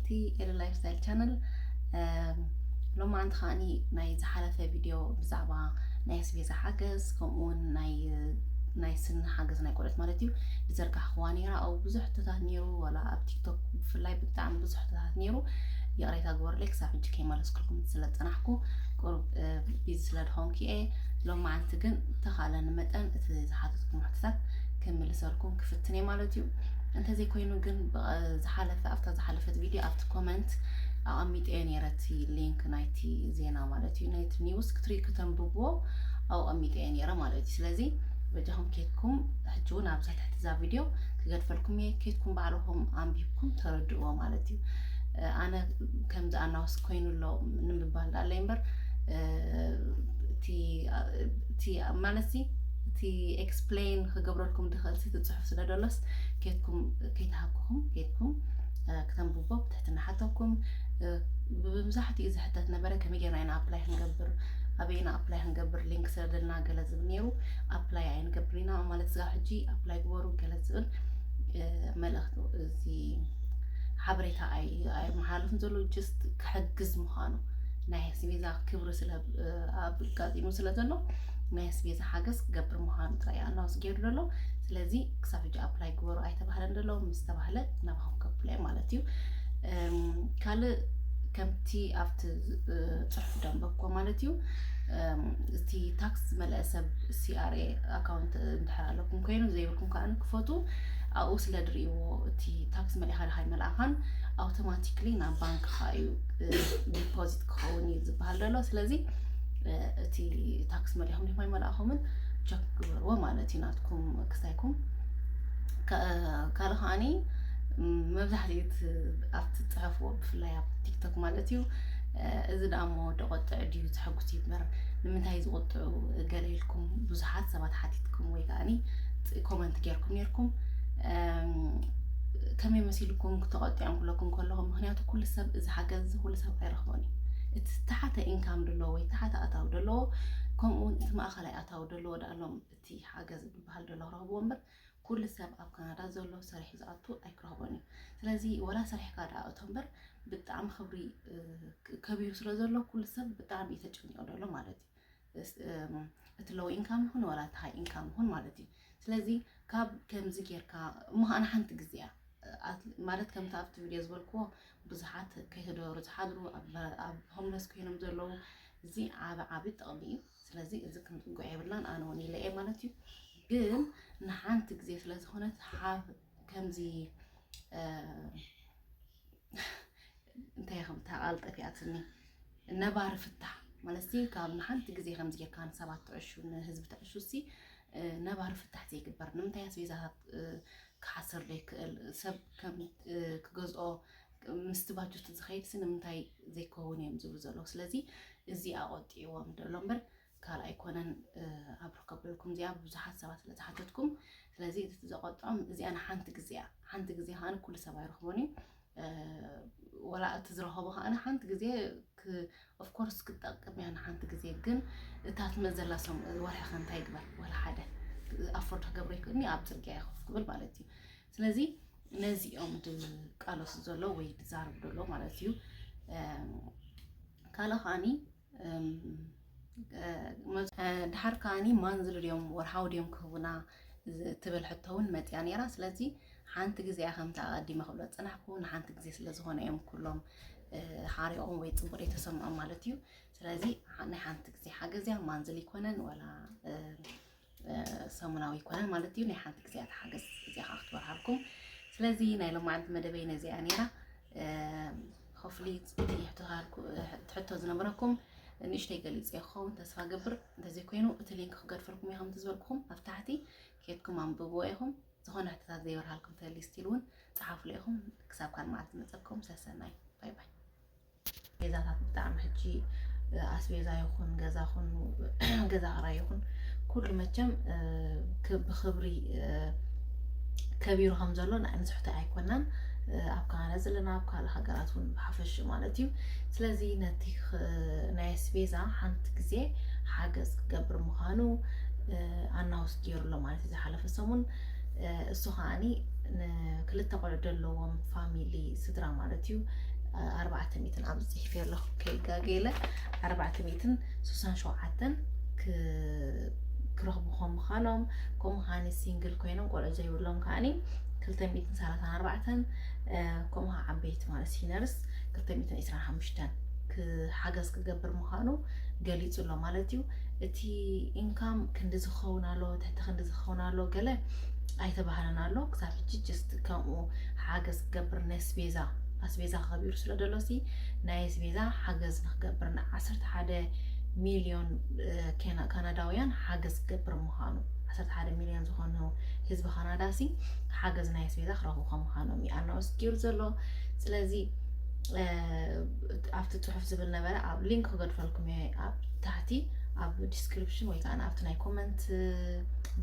እቲ ኤሪ ላይፍስታይል ቻነል። ሎማዓንቲ ከዓኒ ናይ ዝሓለፈ ቪድዮ ብዛዕባ ናይ ኣስቤዛ ሓገዝ፣ ከምኡ እውን ናይ ናይ ስኒ ሓገዝ ናይ ቆልዑት ማለት እዩ፣ ዝዘርጋሕክዋ ነይራ። ኣብኡ ብዙሕ ሕቶታት ነይሩ፣ ዋላ ኣብ ቲክቶክ ብፍላይ ብጣዕሚ ብዙሕ ሕቶታት ነይሩ። ይቕሬታ ግበሩለይ፣ ክሳብ ሕጂ ከይመለስኩልኩም ስለ ዝጸናሕኩ፣ ቁሩብ ቢዚ ስለ ዝኾንኩ እየ። ሎማዓንቲ ግን ተኻእለኒ መጠን እቲ ዝሓተትኩም ሕቶታት ክምልሰልኩም ክፍትን እየ ማለት እዩ። እንተዘይኮይኑ ግን ዝሓለፈ ኣብታ ዝሓለፈት ቪድዮ ኣብቲ ኮመንት ኣቐሚጠዮ ነይረ፣ እቲ ሊንክ ናይቲ ዜና ማለት እዩ፣ ናይቲ ኒውስ ክትርኢ ክተንብብዎ ኣቐሚጠዮ ነይረ ማለት እዩ። ስለዚ በጃኹም ኬድኩም ሕጂ እውን ኣብዛ ትሕቲ እዛ ቪድዮ ክገድፈልኩም እየ፣ ኬድኩም ባዕልኹም ኣንቢብኩም ተረድእዎ ማለት እዩ። ኣነ ከምዚ ኣናውስ ኮይኑ ኣሎ ንምባል ዳኣለይ እምበር፣ እቲ ማለት እቲ ኤክስፕሌን ክገብረልኩም ድኽእል እቲ ፅሑፍ ስለ ደሎስ ኬድኩም ከይተሃኩኹም ኬድኩም ክተንብቦ ብትሕትና ሓተኩም። ብብዛሕትኡ ዝሕተት ነበረ፣ ከመይ ጌርና ኢና ኣፕላይ ክንገብር፣ ኣበይና ኣፕላይ ክንገብር፣ ሊንክ ስለ ደልና ገለ ዝብል ነይሩ። ኣፕላይ ኣይንገብር ኢና ማለት ስጋ ሕጂ ኣፕላይ ግበሩ ገለ ዝብል መልእኽቲ፣ እዚ ሓበሬታ ኣይመሓላለፍን ዘሎ፣ ጀስት ክሕግዝ ምዃኑ ናይ ኣስቤዛ ክብሪ ስለ ኣጋጢሙ ስለ ዘሎ ናይ ኣስቤዛ ሓገዝ ክገብር ምዃኑ ጥራይ ኣናውስ ገይሩ ዘሎ። ስለዚ ክሳብ ሕጂ ኣፕላይ ግበሩ ኣይተባህለን ዘሎ፣ ምስ ተባህለ ናባኹም ከብሎ ማለት እዩ። ካልእ ከምቲ ኣብቲ ፅሑፍ ደንበኮ ማለት እዩ፣ እቲ ታክስ ዝመልአ ሰብ ሲኣርኤ ኣካውንት እንድሕር ኣለኩም ኮይኑ ዘይብልኩም ከዓ ክፈቱ ኣብኡ ስለ ድርእይዎ እቲ ታክስ መሊእኻ ድኻ ይመልኣኻን ኣውቶማቲክሊ ናብ ባንክ ከዓ እዩ ዲፖዚት ክኸውን እዩ ዝበሃል ዘሎ። ስለዚ እቲ ታክስ መሊእኹም ዲኹም ኣይመልኣኹምን ቸክ ግበርዎ ማለት እዩ ናትኩም ክሳይኩም። ካልእ ከዓኒ መብዛሕትኡ ኣብቲ ትፅሕፍዎ ብፍላይ ኣብ ቲክቶክ ማለት እዩ። እዚ ደኣ እሞ ደቆጥዕ ድዩ ዘሐጉስ እዩ እምበር ንምንታይ ዝቁጥዑ ገለ ኢልኩም ብዙሓት ሰባት ሓቲትኩም ወይ ከዓኒ ኮመንት ጌርኩም ኔርኩም። ከመይ መሲልኩም ክተቆጢዖም ክብለኩም ከለኹ፣ ምክንያቱ ኩሉ ሰብ እዚ ሓገዝ እዚ ኩሉ ሰብ ኣይረኽቦን እዩ። እቲ ተሓተ ኢንካም ደለዎ ወይ ተሓተ ኣታዊ ደለዎ፣ ከምኡ እውን እቲ ማእኸላይ ኣታዊ ደለዎ ደኣ ሎም እቲ ሓገዝ ዝበሃል ደሎ ክረኽብዎ እምበር ኩሉ ሰብ ኣብ ካናዳ ዘሎ ሰሪሑ ዝኣቱ ኣይክረኽቦን እዩ። ስለዚ ወላ ሰሪሕካ ደኣ እቶ እምበር ብጣዕሚ ክብሪ ከቢሩ ስለ ዘሎ ኩሉ ሰብ ብጣዕሚ እዩ ተጨኒቑ ዘሎ ማለት እዩ። እቲ ሎው ኢንካም ይኹን ወላ እቲ ሃይ ኢንካም ይኹን ማለት እዩ። ስለዚ ካብ ከምዚ ጌርካ እሞ ከኣ ሓንቲ ግዜ እያ ማለት ከምቲ ኣብቲ ቪድዮ ዝበልክዎ ብዙሓት ከይተደበሩ ዝሓድሩ ኣብ ሆምለስ ኮይኖም ዘለዉ እዚ ዓቢ ዓቢ ጥቕሚ እዩ። ስለዚ እዚ ክንጥንቆ የብልናን ኣነ እውን ኢለ እየ ማለት እዩ። ግን ንሓንቲ ግዜ ስለ ዝኾነት ከምዚ እንታይ ከም እታ ቃል ጠፊኣትኒ፣ ነባሪ ፍታሕ ማለት ካብ ንሓንቲ ግዜ ከምዚ ጌርካ ንሰባት ትዕሹ ንህዝቢ ትዕሹ ሲ ነባሪ ፍታሕ ዘይግበር ንምንታይ ኣስቤዛታት ክሓስር ዘይክእል ሰብ ከም ክገዝኦ ምስቲ ባጀቱ ዝኸይድ ሲ ንምንታይ ዘይከውን እዮም ዝብሉ ዘለዉ። ስለዚ እዚ ኣቆጢዕዎም ደሎ እምበር ካልእ ኣይኮነን። ኣብ ርከበልኩም እዚኣ ብዙሓት ሰባት ስለ ዝሓተትኩም ስለዚ እቲ ዘቆጥዖም እዚኣ ንሓንቲ ግዜ እያ። ሓንቲ ግዜ ከዓ ኩሉ ሰብ ኣይረኽቦን እዩ። ወላ እቲ ዝረኸቦ ከዓ ሓንቲ ግዜ ኦፍኮርስ ክትጠቅም እያ ንሓንቲ ግዜ ግን እታ ትመዘላ ሰም ወርሒ ከ እንታይ ግበር ወላ ሓደ ኣፎርድ ክገብሮ ይክእልኒ ኣብ ፅርግያ ይኸፍ ክብል ማለት እዩ። ስለዚ ነዚኦም ድቃለሱ ዘሎ ወይ ድዛረቡ ዘሎ ማለት እዩ። ካልእ ከዓኒ ድሓር ከዓኒ ማንዝሊ ድዮም ወርሓዊ ድዮም ክህቡና ትብል ሕቶ እውን መፅያ ነይራ። ስለዚ ሓንቲ ግዜ እያ ከምቲ ኣቐዲመ ክብሎ ዝፀናሕኩ ንሓንቲ ግዜ ስለ ዝኾነ እዮም ኩሎም ሓሪቖም ወይ ፅቡቅ ዘይተሰምዖም ማለት እዩ። ስለዚ ናይ ሓንቲ ግዜ ሓገዝ እያ ማንዝሊ ይኮነን ወላ ሰሙናዊ ይኮነን ማለት እዩ። ናይ ሓንቲ ግዜ እያ ተሓገዝ እዚኣ ከዓ ክትበርሃልኩም። ስለዚ ናይ ሎማዓንቲ መደበይ ነዚኣ ነይራ። ሆፍሊ ትሕቶ ዝነበረኩም ንእሽተይ ገሊፀ ይኸውን ተስፋ ገብር። እንተዘይኮይኑ እቲ ሊንክ ክገድፈልኩም እየ ከምቲ ዝበልኩኹም ኣብ ታሕቲ ኬድኩም ኣንብብዎ ኢኹም። ዝኾነ ሕቶታት ዘይበርሃልኩም ተልዩ ስቲል እውን ፀሓፉለ ኢኹም። ክሳብ ካልእ መዓልቲ መፀኩም ሰሰናይ ባይ ባይ። ኣስቤዛታት ብጣዕሚ ሕጂ ኣስቤዛ ይኹን ገዛ ኹን ገዛ ክራይ ይኹን ኩሉ መቸም ብክብሪ ከቢሩ ከም ዘሎ ንዕንስሕቶ ኣይኮናን። ኣብ ካናዳ ዘለና ኣብ ካልእ ሃገራት እውን ብሓፈሽ ማለት እዩ። ስለዚ ነቲ ናይ ኣስቤዛ ሓንቲ ግዜ ሓገዝ ክገብር ምዃኑ ኣናውስ ገይሩ ኣሎ ማለት እዩ ዝሓለፈ ሰሙን። እሱ ከዓኒ ንክልተ ቆልዑ ዘለዎም ፋሚሊ ስድራ ማለት እዩ ኣርባዕተ ሚእትን ኣብዚ ጽሒፈ ኣለኹ ከይጋገ ኢለ ኣርባዕተ ሚእትን ስሳን ሸውዓተን ክረኽቡ ከም ምዃኖም፣ ከምኡ ከዓኒ ሲንግል ኮይኖም ቆልዑ ዘይብሎም ከዓኒ ክልተ ሚእትን ሰላሳን ኣርባዕተን፣ ከምኡ ከዓ ዓበይቲ ማለት ሲነርስ ክልተ ሚእትን ዕስራን ሓሙሽተን ሓገዝ ክገብር ምዃኑ ገሊጹ ኣሎ ማለት እዩ። እቲ ኢንካም ክንዲ ዝኸውን ኣሎ፣ ትሕቲ ክንዲ ዝኸውን ኣሎ ገለ ኣይተባህለን ኣሎ። ክሳብ ሕጂ ጀስት ከምኡ ሓገዝ ክገብር ነስቤዛ ኣስቤዛ ከቢሩ ስለ ደሎ ሲ ናይ ኣስቤዛ ሓገዝ ንክገብር ን ዓሰርተ ሓደ ሚልዮን ካናዳውያን ሓገዝ ክገብር ምዃኑ፣ ዓሰርተ ሓደ ሚልዮን ዝኾኑ ህዝቢ ካናዳ ሲ ሓገዝ ናይ ኣስቤዛ ክረኽቡ ከም ምዃኖም እዩ ኣናውንስ ገይሩ ዘሎ። ስለዚ ኣብቲ ፅሑፍ ዝብል ነበረ ኣብ ሊንክ ክገድፈልኩም እየ ኣብ ታሕቲ ኣብ ዲስክሪፕሽን ወይ ከዓ ኣብቲ ናይ ኮመንት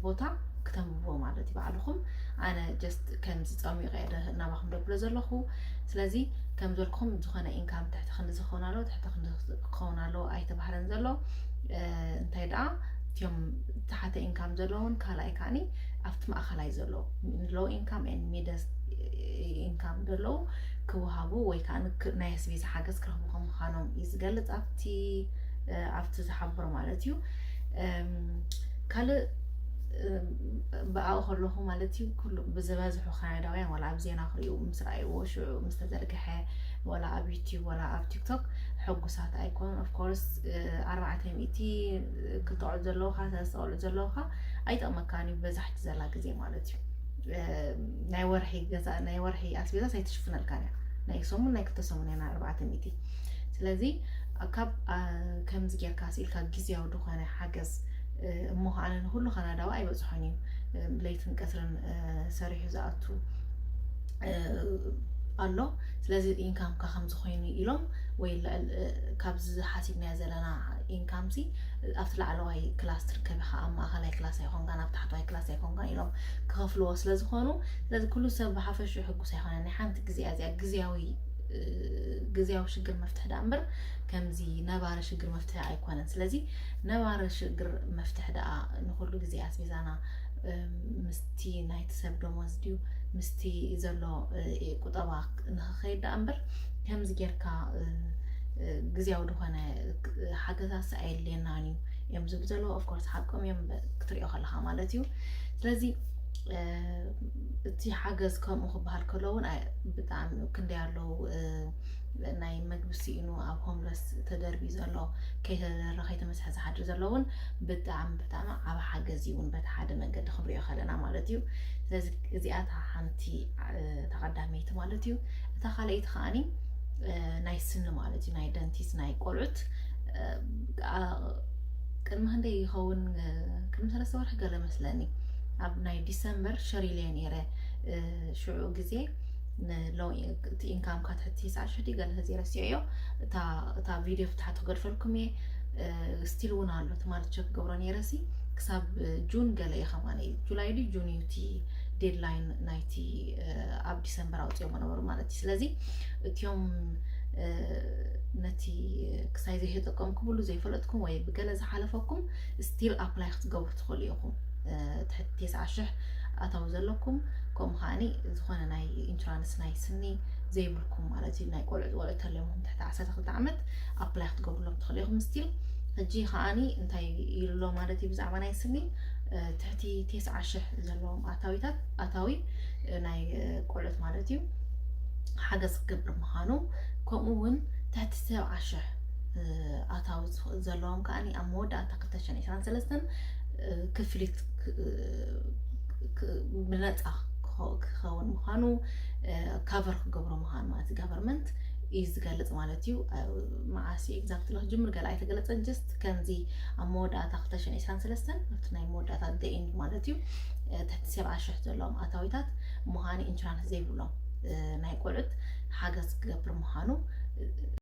ቦታ ክተንብቦ ማለት እዩ ባዕልኹም። ኣነ ጀስት ከምዚ ጸሚቐ እየ ናባኹም ደብሎ ዘለኹ። ስለዚ ከም ዘልኩም ዝኾነ ኢንካም ትሕቲ ክንዲ ዝኸውን ኣሎ ትሕቲ ክንዲ ክኸውን ኣሎ ኣይተባህለን ዘሎ። እንታይ ደኣ እቲኦም ተሓተ ኢንካም ዘለውን ካልኣይ ከዓኒ ኣብቲ ማእኸላይ ዘሎ ሎ ኢንካም ሚደስ ኢንካም ዘለዉ ክወሃቡ ወይ ከዓ ናይ ኣስቤዛ ሓገዝ ክረኽቡ ከም ምዃኖም እዩ ዝገልፅ ኣብቲ ኣብቲ ዝሓብሮ ማለት እዩ። ካልእ ብኣኡ ከለኹ ማለት እዩ ኩሉ ብዝበዝሑ ካናዳውያን ዋላ ኣብ ዜና ክሪኡ ምስ ረኣይዎ ሽዑ ምስ ተዘርግሐ ዋላ ኣብ ዩቲዩብ ዋላ ኣብ ቲክቶክ ሕጉሳት ኣይኮኑን። ኦፍኮርስ ኣርባዕተ ሚእቲ ክልተ ቆልዑ ዘለውካ ሰለስተ ቆልዑ ዘለውካ ኣይጠቕመካን እዩ በዛሕቲ ዘላ ግዜ ማለት እዩ። ናይ ወርሒ ገዛ ናይ ወርሒ ኣስቤዛስ ኣይትሽፍነልካን እያ። ናይ ሰሙን ናይ ክልተ ሰሙን እያ ኣርባዕተ ሚእቲ። ስለዚ ካብ ከምዚ ጌርካ ስኢልካ ግዜያዊ ዝኾነ ሓገዝ እሞ ከዓነ ንኩሉ ካናዳዊ ኣይበፅሖን እዩ። ለይትን ቀትርን ሰሪሑ ዝኣቱ ኣሎ። ስለዚ ኢንካምካ ከምዚ ኮይኑ ኢሎም ወይ ልዕል ካብዚ ሓሲብናዮ ዘለና ኢንካም ሲ ኣብቲ ላዕለዋይ ክላስ ትርከብ ኢኻ ኣብ ማእኸላይ ክላስ ኣይኮንካን ኣብ ታሕተዋይ ክላስ ኣይኮንካን ኢሎም ክኸፍልዎ ስለ ዝኾኑ ስለዚ ኩሉ ሰብ ብሓፈሽኡ ሕጉስ ኣይኮነን። ናይ ሓንቲ ግዜ እዚኣ ግዝያዊ ግዝያዊ ሽግር መፍትሒ ደኣ እምበር ከምዚ ነባሪ ሽግር መፍትሒ ኣይኮነን። ስለዚ ነባሪ ሽግር መፍትሒ ደኣ ንኩሉ ግዜ ኣስቤዛና ምስቲ ናይቲ ሰብ ደሞዝ ድዩ ምስቲ ዘሎ ቁጠባ ንክኸይድ ደኣ እምበር ከምዚ ጌርካ ግዝያዊ ዝኾነ ሓገዛት ኣየድልየናን እዩ እዮም ዝብሉ ዘለዉ። ኦፍኮርስ ሓቆም እዮም ክትሪኦ ከለካ ማለት እዩ። ስለዚ እቲ ሓገዝ ከምኡ ክበሃል ከሎ እውን ብጣዕሚ ክንደይ ኣለዉ ናይ መግቢ ስኢኑ ኣብ ሆምለስ ተደርቢ ዘሎ ከይተደረ ከይተመስሐ ዝሓድር ዘሎ እውን ብጣዕሚ ብጣዕሚ ዓብ ሓገዝ እዩ እውን በቲ ሓደ መንገዲ ክንሪኦ ከለና ማለት እዩ። ስለዚ እዚኣታ ሓንቲ ተቐዳመይቲ ማለት እዩ። እታ ካልኣይቲ ከዓኒ ናይ ስኒ ማለት እዩ ናይ ደንቲስ ናይ ቆልዑት ቅድሚ ክንደይ ይኸውን ቅድሚ ሰለስተ ወርሒ ገለ መስለኒ ኣብ ናይ ዲሰምበር ሸሪለየ ነይረ። ሽዑ ግዜ እቲ ኢንካምካ ትሕቲ ትስዓ ሽሕ ገለ ተዘይረሲዐዮ እታ ቪድዮ ፍትሓ ትገድፈልኩም እየ። ስቲል እውን ኣሎ ትማሊ ቸክ ገብሮ ነይረ ሲ ክሳብ ጁን ገለ እዩ ከማን እዩ ጁላይ ድዩ ጁን እዩ እቲ ዴድላይን ናይቲ ኣብ ዲሰምበር ኣውፅኦሞ ነበሩ ማለት እዩ። ስለዚ እቲኦም ነቲ ክሳይ ዘይተጠቀምኩምሉ ዘይፈለጥኩም ወይ ብገለ ዝሓለፈኩም ስቲል ኣፕላይ ክትገብሩ ትኽእሉ ኢኹም። ትሕቲ ተስዓ ሽሕ ኣታዊ ዘለኩም ከምኡ ከዓኒ ዝኾነ ናይ ኢንሹራንስ ናይ ስኒ ዘይብልኩም ማለት እዩ ናይ ቆልዑ ቆልዑ ተለምኩም ትሕቲ ዓሰርተ ክልተ ዓመት ኣፕላይ ክትገብሩሎም ትኽእሉ ኢኹም። ስቲል ሕጂ ከዓኒ እንታይ ኢሉ ኣሎ ማለት እዩ ብዛዕባ ናይ ስኒ ትሕቲ ተስዓ ሽሕ ዘለዎም ኣታዊታት ኣታዊ ናይ ቆልዑት ማለት እዩ ሓገዝ ክገብር ምዃኑ ከምኡ እውን ትሕቲ ሰብዓ ሽሕ ኣታዊ ዘለዎም ከዓኒ ኣብ መወዳእታ ክልተ ሽሕን ዕስራን ሰለስተን ክፍሊት ብነፃ ክኸውን ምዃኑ ካቨር ክገብሮ ምዃኑ ማለት ጋቨርንመንት እዩ ዝገልፅ ማለት እዩ። መዓስ ኤግዛክትሊ ክጅምር ገለ ኣይተገለፀን ጀስት ከምዚ ኣብ መወዳእታ ክልተ ሽሕን ዕስራን ሰለስተን ኣብቲ ናይ መወዳእታ ደኢንድ ማለት እዩ ትሕቲ ሰብዓ ሽሕ ዘለዎም ኣታዊታት ምዃኑ ኢንሹራንስ ዘይብሎም ናይ ቆልዑት ሓገዝ ክገብር ምዃኑ